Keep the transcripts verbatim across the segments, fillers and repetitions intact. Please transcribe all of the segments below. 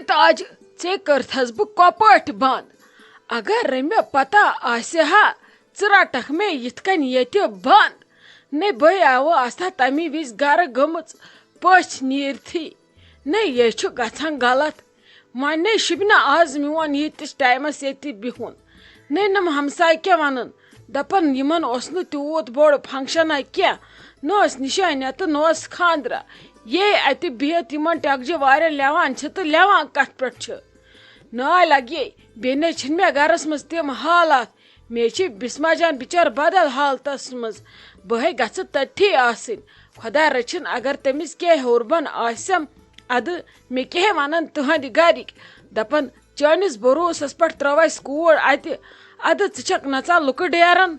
تاج، ژےٚ کٔرتھس بہٕ کۄپٲٹھۍ بند؟ اگر مےٚ پتہ آسہِ ہا، ژٕ رٹکھ مےٚ یِتھ کٔنۍ ییٚتہِ بند۔ نے بہٕ آوٕ آسہٕ ہا تمی وِزِ گرٕ گٔمٕژ پٔژھۍ نیٖرتھٕے۔ نے یے چھُ گژھان غلط۔ وۄنۍ نے شوٗبہِ نہٕ آز میون ییٖتِس ٹایمس ییٚتہِ بِہُن۔ نے نم ہمساے کیٛاہ ونن؟ دپن یِمن اوس نہٕ تیوٗت بوٚڑ فنکشنا کینٛہہ، نہ ٲس نشٲنیا تہٕ نہ اوس خاندرا۔ یے اتہِ بِہِتھ یِمن ٹٮ۪کجہِ وارٮ۪ن لٮ۪وان چھِ تہٕ لٮ۪وان کتھ پٮ۪ٹھ چھِ؟ ناے لگہِ، بیٚیہِ نے چھِنہٕ مےٚ گرس منٛز تِم حالات۔ مےٚ چھِ بسمہ جان بچار بدل حالتس منٛز۔ بہٕ ہے گژھٕ تٔتھی آسٕنۍ۔ خۄدا رٔچھِن اگر تٔمِس کینٛہہ ہیوٚر بۄن آسٮ۪م۔ ادٕ مےٚ کیٛاہ ونن تُہنٛدِ گرِکۍ؟ دپن، چٲنِس بروسس پٮ۪ٹھ ترٲو اسہِ کوٗر اتہِ۔ ادٕ ژٕ چھکھ نژان لُکہٕ ڈیرن۔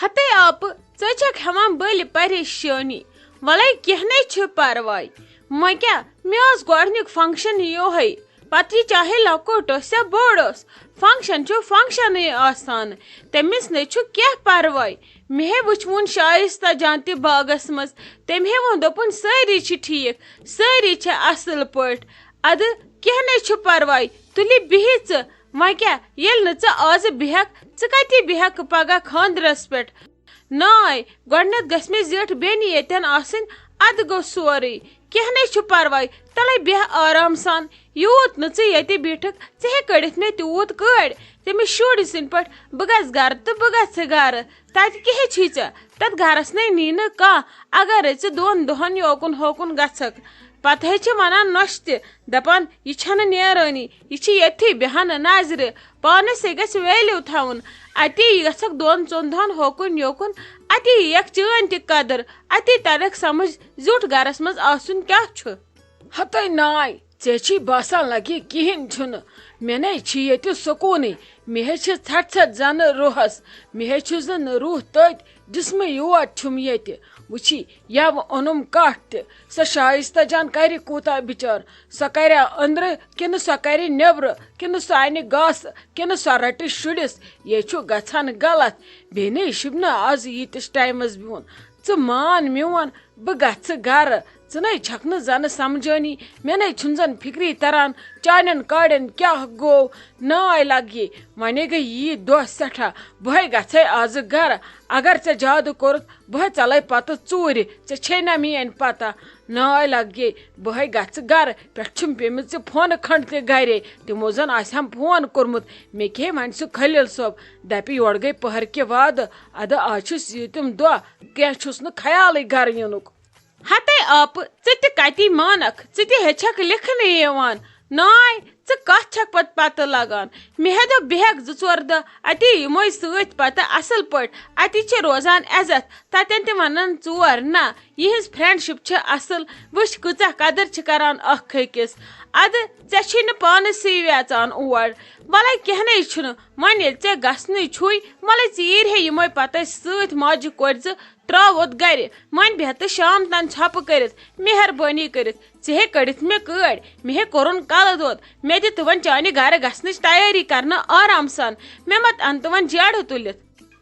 ہتے آپہٕ، ژٕ چھکھ ہٮ۪وان بٔلۍ پریشٲنی۔ وَلَے کینٛہہ نے چھُ پرواے۔ وۄنۍ کیٛاہ، مےٚ اوس گۄڈٕنیُک فنکشن یِہوٚے۔ پتہٕ یہِ چاہے لۄکُٹ اوس یا بوٚڑ اوس، فنکشن چھُ فنکشنٕے آسان۔ تٔمِس نے چھُ کینٛہہ پرواے۔ مےٚ ہے وٕچھوُن شایستہ جان تہِ باغس منٛز۔ تٔمۍ ہے ووٚن، دوٚپُن، سٲری چھِ ٹھیٖک، سٲری چھِ اصٕل پٲٹھۍ۔ ادٕ کینٛہہ نے چھُ پرواے، تُلہِ بِہہِ ژٕ۔ وۄنۍ کیٛاہ، ییٚلہِ نہٕ ژٕ آزٕ بیٚہکھ، ژٕ کَتہِ بیٚہکھ پگاہ خانٛدرس پٮ۪ٹھ؟ ناے، گۄڈٕنٮ۪تھ گژھِ مےٚ زِٹھ بیٚنہِ ییٚتٮ۪ن آسٕنۍ، اَدٕ گوٚو سورُے۔ کینٛہہ نے چھُ پرواے، تَلَے بیٚہہ آرام سان۔ یوٗت نہٕ ژٕ ییٚتہِ بیٖٹھکھ، ژٕ ہیٚکھ کٔڑِتھ مےٚ تیوٗت کٔڑۍ۔ تٔمِس شُرۍ سٕنٛدۍ پٲٹھۍ، بہٕ گژھٕ گرٕ تہٕ بہٕ گژھٕ گرٕ۔ تَتہِ کیٛاہ ہیٚچھی ژےٚ؟ تَتھ گرس نے نی نہٕ کانٛہہ۔ اگرے ژٕ دۄن دۄہن یوکُن ہوکُن گژھکھ، پتہٕ ہے چھِ ونان نۄشہِ تہِ، دپان، "یہِ چھنہٕ نیرٲنی، یہِ چھِ ییٚتھی بیہان نظرِ، پانس ہے گژھِ ویلیو تھاوُن۔ اتی گژھکھ دۄن ژۄن دۄہن ہوکُن یوکُن، اتی یِیَکھ چٲنۍ تہِ قدر، اتی ترکھ سمجھ زیُٹھ گرس منٛز آسُن کیٛاہ چھُ۔" ہتے ناے، ژےٚ چھی باسان لگہِ کِہیٖنۍ چھُنہٕ۔ مےٚ نے چھِ ییٚتہِ سکوٗنٕے۔ مےٚ ہے چھِ ژھٹھ ژھٹھ زنہٕ روحس۔ مےٚ ہے چھُ زن روح تٔتۍ جسمہٕ یوت چھُم ییٚتہِ۔ وٕچھی، یوٕ اوٚنُم کٹھ تہِ۔ سۄ شایستہ جان کرِ کوٗتاہ بچار؟ سۄ کریا أنٛدرٕ کِنہٕ سۄ کرِ نیٚبرٕ؟ کِنہٕ سۄ انہِ گاسہٕ؟ کِنہٕ سۄ رٹہِ شُرِس؟ یے چھُ گژھان غلط۔ بیٚیہِ نے شوٗبہِ نہٕ آز ییٖتِس ٹایمس بِہُن۔ ژٕ مان میون، بہٕ گژھٕ گرٕ۔ ژٕ نے چھکھ نہٕ زنہٕ سمجھٲنی، مےٚ نے چھُنہٕ زن فکری تران، چانٮ۪ن کاڑٮ۪ن کیٛاہ گوٚو۔ ناے لگہِ، ونے گٔے یی دۄہ سٮ۪ٹھاہ۔ بہٕ ہے گژھے آزٕ گرٕ۔ اگر ژےٚ زیادٕ کوٚرُتھ، بہٕ ہے ژلے پتہٕ ژوٗرِ۔ ژےٚ چھے نہ میٲنۍ پتہ۔ ناے لگہِ، بہٕ ہے گژھٕ گرٕ۔ پٮ۪ٹھٕ چھُم پیٚمٕژ ژےٚ فونہٕ کھنڈ تہِ گرے۔ تِمو زن آسہِ ہم فون کوٚرمُت۔ مےٚ کیٛاہ وَنہِ سُہ خلیل صٲب؟ دپہِ، یورٕ گٔے پٔہر کہِ وادٕ۔ ادٕ آز چھُس یہِ تِم دۄہ، کینٛہہ چھُس نہٕ خیالٕے گرٕ یِنُک۔ ہتے آپہٕ، ژٕ تہِ کتی مانکھ، ژٕ تہِ ہیٚچھکھ لیکھنہٕ یِوان۔ ناے، ژٕ کتھ چھکھ پتہٕ پتہٕ لگان؟ مےٚ ہے دوٚپ، بیٚہکھ زٕ ژور دۄہ اتی، یِموے سۭتۍ پتہٕ اصل پٲٹھۍ۔ اتی چھِ روزان عزت، تتٮ۪ن تہِ ونان ژور نہ۔ یِہٕنٛز friendship چھِ اصل، وٕچھ کۭژاہ قدر چھِ کران اکھ أکِس۔ ادٕ ژےٚ چھُے نہٕ پانسٕے ویژان اور۔ وَلَے کینٛہہ نے چھُنہٕ، وۄنۍ ییٚلہِ ژےٚ گژھنُے چھُے، وَلَے ژیٖرۍ ہے یِموے پتہٕ أسۍ سۭتۍ ماجہِ کورِ زٕ ترٛاووتھ گرِ۔ وۄنۍ بیٚہہ تہٕ شام تام ژھۄپہٕ کٔرِتھ، مہربٲنی کٔرِتھ۔ ژےٚ ہے کٔڑِتھ مےٚ کٲڑۍ، مےٚ ہے کوٚرُن کلہٕ دود۔ مےٚ دِ تہٕ وۄنۍ چانہِ گرٕ گژھنٕچ تیٲری کرنہٕ آرام سان۔ مےٚ مت ان تہٕ وۄنۍ جیڑٕ تُلِتھ۔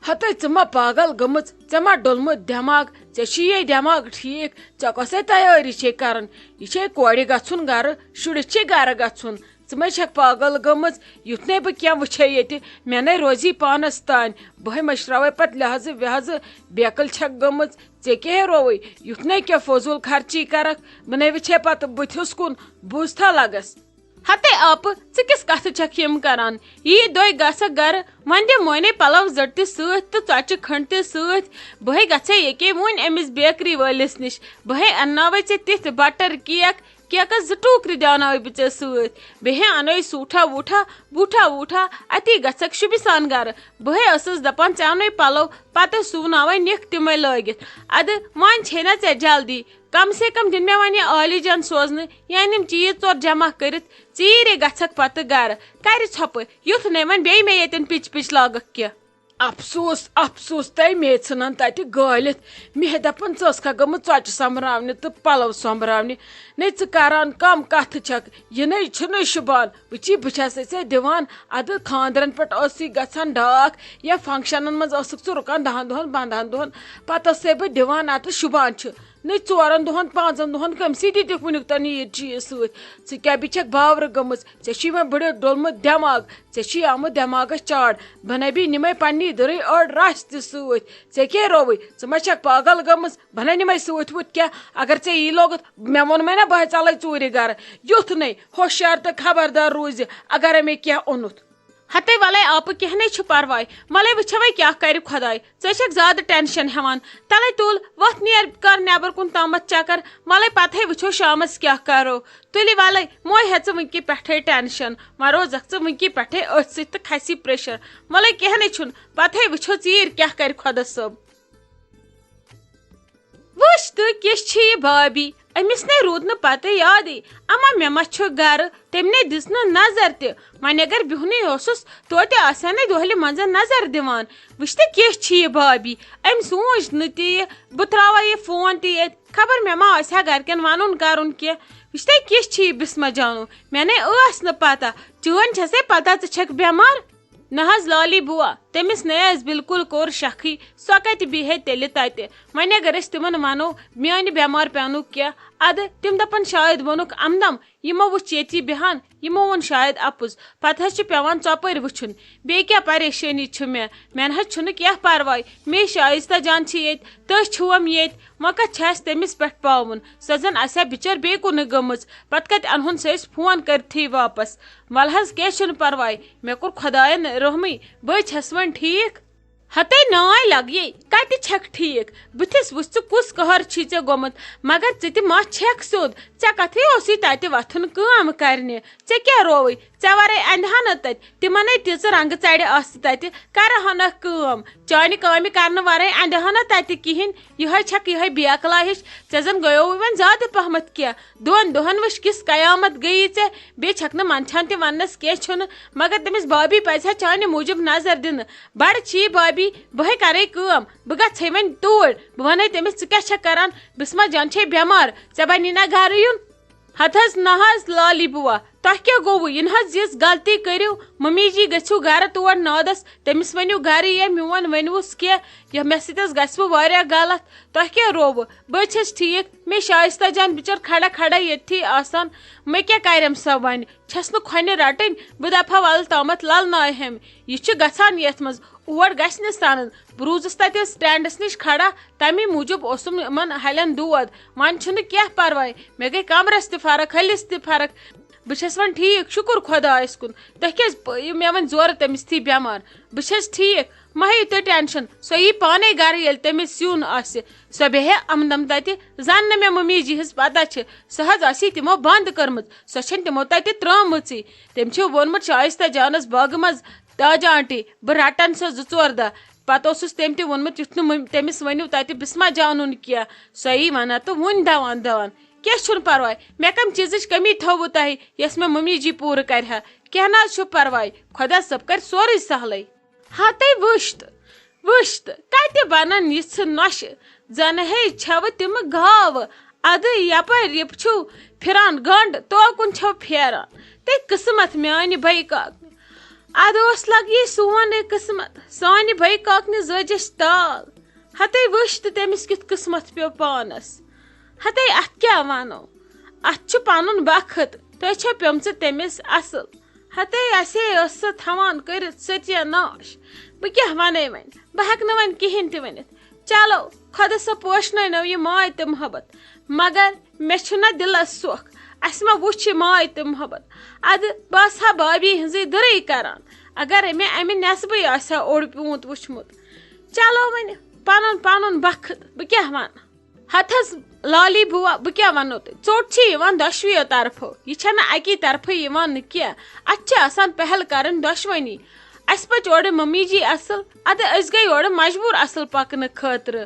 ہتے ژٕ ما پاگل گٔمٕژ؟ ژےٚ ما ڈوٚلمُت دٮ۪ماغ؟ ژےٚ چھُے یے دٮ۪ماغ ٹھیٖک؟ ژےٚ کۄسے تیٲری چھے کران؟ یہِ چھے کورِ گژھُن گرٕ، شُرِس چھے گرٕ گژھُن۔ ژٕ ما چھکھ پاگل گٔمٕژ؟ یُتھ نے بہٕ کینٛہہ وٕچھے ییٚتہِ، مےٚ نے روزی پانس تانۍ۔ بہٕ ہے مٔشراوے پتہٕ لحاظہٕ وحاظہٕ، بیکل چھکھ گٔمٕژ۔ ژےٚ کیٛاہ ہے رووُے؟ یُتھ نے کینٛہہ فضوٗل خرچی کرکھ، بہٕ نے وٕچھے پتہٕ بٕتھِس کُن، بوٗزتھا لگس۔ ہتے آپہٕ، ژٕ کِژھ کتھٕ چھکھ یِم کران؟ یی دۄے گژھکھ گرٕ، وۄنۍ دِ مۄہنی پلو زٔٹ تہِ سۭتۍ تہٕ ژۄچہِ کھنڈ تہِ سۭتۍ۔ بہٕ ہے گژھے ییٚکے وُنۍ أمِس بیکری وٲلِس نِش۔ بہٕ ہے انناوے ژےٚ تِتھۍ butter cake، کیکس زٕ ٹوٗکرِ دیاوناوے بہٕ ژےٚ سۭتۍ۔ بیٚیہِ ہے انَے سوٗٹھا ووٗٹھا، بوٗٹھا ووٗٹھا، اتی گژھکھ شوٗبہِ سان گرٕ۔ بہٕ ہے ٲسٕس دپان ژےٚ انَے پلو، پتہٕ سُوناوے نِکھ تِمے لٲگِتھ۔ ادٕ وۄنۍ چھے نا ژےٚ جلدی؟ کم سے کم دِن مےٚ وۄنۍ یہِ عالی جان سوزنہٕ، یا أنِم چیٖز ژور جمع کٔرِتھ، ژیٖرے گژھکھ پتہٕ گرٕ۔ کرِ ژھۄپہٕ، یُتھ نے وۄنۍ بیٚیہِ مےٚ ییٚتٮ۪ن پِچ پِچ لاگکھ کینٛہہ۔ افسوس، افسوس، تۄہہِ مے ژھٕنن تتہِ گٲلِتھ۔ مےٚ ہے دپان، ژٕ ٲسکھا گٔمٕژ ژۄچہِ سۄمبراونہِ تہٕ پلو سۄمبراونہِ۔ نے ژٕ کران کم کتھٕ چھکھ؟ یہِ نے چھُنہٕ شوٗبان۔ وٕچھی، بہٕ چھسے ژےٚ دِوان ادٕ خاندرن پٮ۪ٹھ ٲسٕے گژھان ڈاکھ یا فنکشنن منٛز ٲسٕکھ ژٕ رُکان دہن دۄہن پندہن دۄہن، پتہٕ ٲسے بہٕ دِوان اتہٕ شوٗبان چھُ۔ نٔے ژورن دۄہن، پانٛژن دۄہن کٔمۍ سٕے دِتِکھ وُنیُک تام یہِ چیٖز سۭتۍ؟ ژٕ کیٛاہ بیٚیہِ چھکھ باورٕ گٔمٕژ؟ ژےٚ چھُے وۄنۍ بٕڈٕ ڈوٚلمُت دٮ۪ماغ، ژےٚ چھُے آمُت دٮ۪ماغس چاڑ۔ بہٕ نَے بیٚیہِ نِمَے پننی دٕرٕے أڑ رژھ تہِ سۭتۍ۔ ژےٚ کیٛاہ رووُے؟ ژٕ ما چھکھ پاگل گٔمٕژ؟ بہٕ نَے نِمَے سۭتۍ وُتھ کیٛاہ؟ اگر ژےٚ یی لوگُتھ، مےٚ ووٚن مےٚ نا، بہٕ ہا ژَلَے ژوٗرِ گرٕ۔ یُتھ نَے، ہوشیار تہٕ خبردار روٗزِ، اگرے مےٚ کینٛہہ اوٚنُتھ۔ ہتے ولے آپہٕ، کینٛہہ نے چھُ پرواے، ولے وٕچھوے کیٛاہ کرِ خۄداے، ژٕ چھکھ زیادٕ ٹینشن ہٮ۪وان۔ تلے تُل، وۄتھ نیر کر نٮ۪بر کُن تامتھ چکر، ولے پتہے وٕچھو شامس کیٛاہ کرو۔ تُلہِ ولے، موے ہےٚ ژٕ وٕنکہِ پٮ۪ٹھے ٹینشن، وۄنۍ روزکھ ژٕ وٕنکہِ پٮ۪ٹھے أتھۍ سۭتۍ تہٕ کھسی پریشر۔ ولے کینٛہہ نے چھُنہٕ، پتہے وٕچھو ژیٖرۍ کیٛاہ کرِ خۄدا صٲب۔ وٕچھ تہٕ کِژھ چھِ یہِ بھابی، أمِس نے روٗد نہٕ پتہٕ یادٕے، اما مےٚ ما چھُ گرٕ، تٔمۍ نے دِژ نہٕ نظر تہِ۔ وۄنۍ اگر بِہُنٕے اوسُس، توتہِ آسہِ ہا نے دۄہلہِ منٛز نظر دِوان۔ وٕچھ تہٕ کِژھ چھِ یہِ بھابی، أمۍ سوٗنٛچ نہٕ تہِ یہِ، بہٕ ترٛاوے یہِ فون تہِ ییٚتہِ، خبر مےٚ ما آسہِ ہا گرِکٮ۪ن ونُن کرُن کینٛہہ۔ وٕچھ تہٕ کِژھ چھِ یہِ بسمہ جانو، مےٚ نے ٲس نہٕ پتہ، چٲنۍ چھسے پتہ ژٕ چھکھ بٮ۪مار۔ نہ حظ لالی بوا، تٔمِس نے آسہِ بالکل کوٚر شکھٕے، سۄ کتہِ بیہہِ تیٚلہِ تتہِ؟ وۄنۍ اگر أسۍ تِمن ونو میانہِ بٮ۪مار پیونُک کینٛہہ، ادٕ تِم دپن شاید ووٚنُکھ امدم، یِمو وُچھ ییٚتی بیہان، یِمو ووٚن شاید اپُز۔ پتہٕ حظ چھُ پیوان ژۄپٲرۍ وُچھُن، بیٚیہِ کیٛاہ پریشٲنی چھِ مےٚ؟ مےٚ نہ حظ چھُنہٕ کینٛہہ پرواے، مے شایستہ جان چھِ ییٚتہِ، تُہۍ چھِوم ییٚتہِ، وۄنۍ کتھ چھِ اَسہِ تٔمِس پٮ۪ٹھ پاوُن؟ سۄ زن آسہِ ہا بِچٲر بیٚیہِ کُنُے گٔمٕژ، پتہٕ کتہِ انہون سُہ أسۍ فون کٔرتھٕے واپس؟ ولہٕ حظ، کینٛہہ چھُنہٕ پرواے، مےٚ کوٚر خۄداین رحمٕے، بہٕ چھس وۄنۍ ٹھیٖک۔ ہتے ناے لگیے، کتہِ چھکھ ٹھیٖک؟ بٕتھِس وٕچھ ژٕ کُس قہر چھی ژےٚ گوٚمُت، مگر ژٕ تہِ ما چھکھ سیوٚد؟ ژےٚ کتھٕے اوسُے تتہِ وۄتھُن کٲم کرنہِ، ژےٚ کیٛاہ رووُے؟ ژےٚ ورٲے اندِ ہا نہٕ تتہِ، تِمنے تِژٕ رنگہٕ ژرِ آسہٕ تتہِ، کرٕ ہنکھ کٲم، چانہِ کامہِ کرنہٕ ورٲے اندِ ہا نہٕ تتہِ کِہینۍ۔ یِہے چھکھ یِہے بیکلا ہِش، ژےٚ زن گٔیووُے وۄنۍ زیادٕ پہمتھ کینٛہہ۔ دۄن دۄہن وٕچھ کِژھ قیامت گٔیی ژےٚ، بیٚیہِ چھکھ نہٕ منٛدچھان تہِ وننس کینٛہہ چھُنہٕ، مگر تٔمِس بابی پزِ ہا چانہِ موٗجوٗب نظر دِنہٕ۔ بڑٕ چھی بابی، بہٕ ہے کرے کٲم، بہٕ گژھے وۄنۍ توٗرۍ، بہٕ ونہے تٔمِس ژٕ کیٛاہ چھکھ کران، بسمہ جان چھے بٮ۪مار، ژےٚ بنی نا گرٕ یُن؟ ہتہٕ حظ نہ حظ لالی بوا، تۄہہِ کیٛاہ گوٚوٕ؟ یہِ نہ حظ یِژھ غلطی کٔرِو، ممی جی گٔژھِو گرٕ تور نادس، تٔمِس ؤنِو گرٕ یہِ میون ؤنِوُس کینٛہہ، یہِ مےٚ سۭتۍ حظ گژھِ وۄنۍ واریاہ غلط۔ تۄہہِ کیٛاہ رووٕ؟ بہٕ چھَس ٹھیٖک، مےٚ شایستہ جان بِچٲر کھڑا کھڑا ییٚتھی آسان، مےٚ کیٛاہ کَرٮ۪م سۄ وۄنۍ؟ چھَس نہٕ کھۄنہِ رَٹٕنۍ، بہٕ دَپہٕ ہا وَلہٕ تامَتھ لَلناوہٮ۪م۔ یہِ چھُ گژھان یَتھ منٛز، اور گژھِ نہٕ سَنان۔ بہٕ روٗزٕس تَتہِ سٹینڈَس نِش کھڑا، تَمی موٗجوٗب اوسُم یِمَن ہَلٮ۪ن دود۔ وۄنۍ چھُنہٕ کینٛہہ پَرواے، مےٚ گٔے کَمرَس تہِ فرق، ہَلِس تہِ فرق۔ بہٕ چھَس وۄنۍ ٹھیٖک، شُکُر خۄدایَس کُن۔ تُہۍ کیٛازِ پ-، یہِ مےٚ وۄنۍ زورٕ تٔمِس تھی بٮ۪مار؟ بہٕ چھَس ٹھیٖک، مہ ہیٚیِو تُہۍ ٹٮ۪نشَن، سۄ یی پانَے گَرٕ ییٚلہِ تٔمِس سیُن آسہِ۔ سۄ بیٚہہِ اَمدَم تَتہِ، زَن نہٕ مےٚ مٔمی جی ہٕنٛز پَتہ چھِ، سۄ حظ آسہِ تِمو بنٛد کٔرمٕژ، سۄ چھَنہٕ تِمو تَتہِ ترٛٲومٕژٕے۔ تٔمۍ چھِ ووٚنمُت شایستہ جانَس باغہٕ منٛز، تاجہ آنٹی، بہٕ رَٹَن سۄ زٕ ژور دۄہ۔ پَتہٕ اوسُس تٔمۍ تہِ ووٚنمُت، یُتھ نہٕ مٔم-، تٔمِس ؤنِو تَتہِ بِسمہ جانُن کینٛہہ، سۄ یی وَنان تہٕ وُنہِ دَوان دَوان۔ کینٛہہ چھُنہٕ پَرواے، مےٚ کَمہِ چیٖزٕچ کٔمی تھٲووٕ تۄہہِ، یۄس مےٚ مٔمی جی پوٗرٕ کَرِ ہا؟ کینٛہہ نہ حظ چھُ پَرواے، خۄدا صٲب کَرِ سورُے سہلٕے۔ ہتے وٕچھ تہٕ، وٕچھ تہٕ، کَتہِ بَنَن یِژھٕ نۄشہِ؟ زَنہٕ ہے چھَوٕ تِمہٕ گاوٕ، اَدٕ یَپٲرۍ یِپ چھِو پھِران گَنٛڈ، توکُن چھَو پھیران۔ تے قٕسمَت میٛانہِ بَیہِ کاکنہِ۔ اَدٕ اوس لَگہِ سون اے قٕسمَت، سانہِ بَیہِ کاکنہِ زٲج اَسہِ تال۔ ہتے وٕچھ تہٕ تٔمِس کیُتھ قٕسمَت پیوٚو پانَس۔ ہتے اَتھ کیٛاہ وَنو؟ اَتھ چھُ پَنُن بخت، تۄہہِ چھےٚ پیوٚمژٕ تٔمِس اَصٕل۔ ہتے اَسے ٲس سۄ تھاوان کٔرِتھ ستیہ ناش۔ بہٕ کیٛاہ وَنَے وۄنۍ؟ بہٕ ہٮ۪کہٕ نہٕ وۄنۍ کِہیٖنۍ تہِ ؤنِتھ۔ چلو، خۄدا صٲب پوشنٲینو یہِ ماے تہٕ محبت۔ مگر مےٚ چھُنہ دِلَس سۄکھ۔ اَسہِ ما وُچھ یہِ ماے تہٕ محبت؟ اَدٕ بہٕ آسہٕ ہا بابی ہٕنٛزٕے دٕرٕے کران، اگر مےٚ اَمہِ نٮ۪صبٕے آسہِ ہا اوٚڑ پیوٗنٛت وُچھمُت۔ چلو وۄنۍ، پَنُن پَنُن بخت، بہٕ کیٛاہ وَنہٕ؟ ہتہٕ حظ لالی بُوا، بہٕ کیٛاہ وَنو تۄہہِ؟ ژوٚٹ چھِ یِوان دۄشوٕیو طرفو، یہِ چھَنہٕ اَکی طرفہٕ یِوان نہٕ کینٛہہ۔ اَتھ چھِ آسان پہل کَرٕنۍ دۄشوٕنی۔ اَسہِ پٔچ اورٕ مٔمی جی اَصٕل، اَدٕ أسۍ گٔے یورٕ مجبوٗر اَصٕل پَکنہٕ خٲطرٕ۔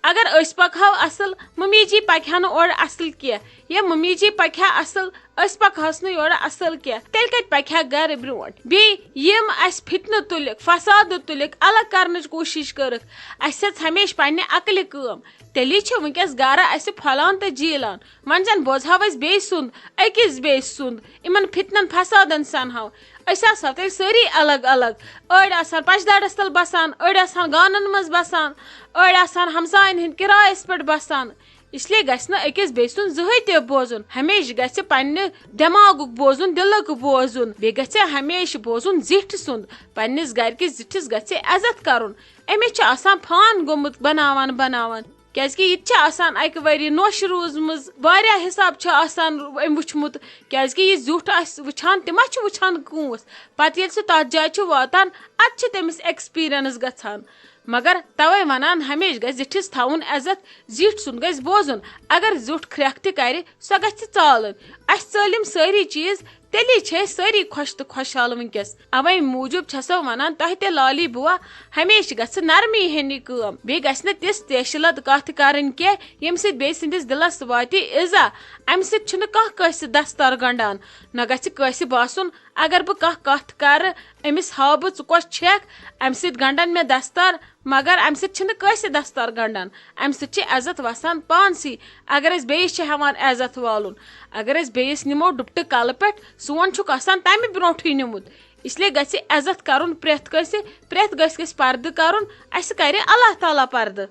اگر أسۍ پَکہو اَصٕل، مٔمی جی پَکہِ ہا نہٕ اورٕ اَصٕل کینٛہہ۔ یا مٔمی جی پَکہِ ہا اَصٕل، أسۍ پَکہوس نہٕ یورٕ اَصٕل کینٛہہ، تیٚلہِ کَتہِ پَکہِ ہا گَرٕ برٛونٛٹھ؟ بیٚیہِ یِم اَسہِ فِتنہٕ تُلِکھ، فسادٕ تُلِکھ، الگ کَرنٕچ کوٗشِش کٔرٕکھ، اَسہِ ہیٚژ ہمیشہِ پنٛنہِ عقلہِ کٲم۔ تیٚلی چھِ وٕنکیٚس گَرٕ اَسہِ پھۄلان تہٕ جیٖلان۔ وۄنۍ زَن بوزہاو أسۍ بیٚیہِ سُنٛد، أکِس بیٚیہِ سُنٛد، یِمَن فِتنَن فسادَن سَنہاو۔ أسۍ آسہو تیٚلہِ سٲری الگ الگ۔ أڑۍ آسہٕ ہن پَشدَرَس تَل بَسان، أڑۍ آسہٕ ہن گانَن منٛز بَسان، أڑۍ آسہٕ ہن ہمساین ہٕنٛدۍ کِرایَس پٮ۪ٹھ بَسان۔ اس لیے گژھِ نہٕ أکِس بیٚیہِ سُنٛد زٕہٕے تہِ بوزُن۔ ہمیشہِ گژھِ پننہِ دٮ۪ماغُک بوزُن، دِلُک بوزُن۔ بیٚیہِ گژھِ ہمیشہِ بوزُن زِٹھِ سُنٛد۔ پننِس گرِکِس زِٹھِس گژھِ عزت کرُن۔ أمِس چھُ آسان فان گوٚمُت بناوان بناوان، کیازِ کہِ یہِ تہِ چھِ آسان اکہِ ؤری نوشہِ روٗزمٕژ، واریاہ حساب چھُ آسان أمۍ وٕچھمُت۔ کیازِ کہِ یہِ زیُٹھ آسہِ وٕچھان، تہِ ما چھُ وٕچھان کٲنٛسہِ؟ پتہٕ ییٚلہِ سُہ تتھ جایہِ چھُ واتان، ادٕ چھِ تٔمِس experience گژھان۔ مگر توے ونان، ہمیشہِ گژھِ زِٹھِس تھاوُن عزت، زِٹھ سُنٛد گژھِ بوزُن۔ اگر زیُٹھ کرٛٮ۪کھ تہِ کرِ، سۄ گژھِ ژالٕنۍ۔ اسہِ ژٲلۍ یِم سٲری چیٖز، تیٚلی چھِ أسۍ سٲری خۄش تہٕ خۄشحال وٕنکیٚس۔ اوے موٗجوٗب چھسو ونان تۄہہِ تہِ، لالی بوا، ہمیشہِ گژھِ نرمی ہینی کٲم۔ بیٚیہِ گژھِ نہٕ تِژھ تیشہِ لد کتھ کرٕنۍ کینٛہہ، ییٚمہِ سۭتۍ بیٚیہِ سٕنٛدِس دِلس واتہِ ایزا۔ امہِ سۭتۍ چھُنہٕ کانٛہہ کٲنٛسہِ دستار گنڈان، نہ گژھِ کٲنٛسہِ باسُن، اگر بہٕ کانٛہہ کتھ کرٕ، أمِس ہاوٕ بہٕ ژٕ کۄس چھکھ، امہِ سۭتۍ گنڈن مےٚ دستار۔ مگر امہِ سۭتۍ چھِنہٕ کٲنٛسہِ دستار گنڈان، امہِ سۭتۍ چھِ عزت وسان پانسٕے۔ اگر أسۍ بیٚیِس چھِ ہٮ۪وان عزت والُن، اگر أسۍ بیٚیِس نِمو ڈُپٹہٕ کلہٕ پٮ۪ٹھ، سون چھُکھ آسان تمہِ برونٛٹھٕے نیومُت۔ اس لیے گژھِ عزت کرُن پرٛٮ۪تھ کٲنٛسہِ، پرٛٮ۪تھ کٲنٛسہِ گژھِ پردٕ کرُن، اسہِ کرِ اللہ تعالیٰ پردٕ۔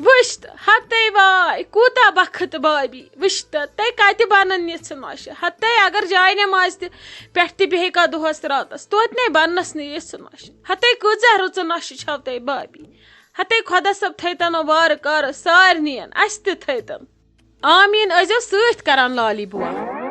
وٕچھ تہٕ ہتے واے کوٗتاہ بخت بابی، وٕچھ تہٕ تَے کتہِ بنن یِژھٕ نۄشہِ، ہتے اگر جاے نٮ۪مازِ تہِ پٮ۪ٹھ تہِ بیٚہہِ کا دۄہس راتس، توتہِ نے بننس نہٕ یِژھٕ نۄشہِ۔ ہتے کۭژاہ رٕژٕ نۄشہِ چھو تۄہہِ بابی۔ ہتے خۄدا صٲب تھٲیتن وارٕ کارٕ سارنِین، اسہِ تہِ تھٲیتن۔ آمیٖن ٲسۍزیو سۭتۍ کران لالی بوا۔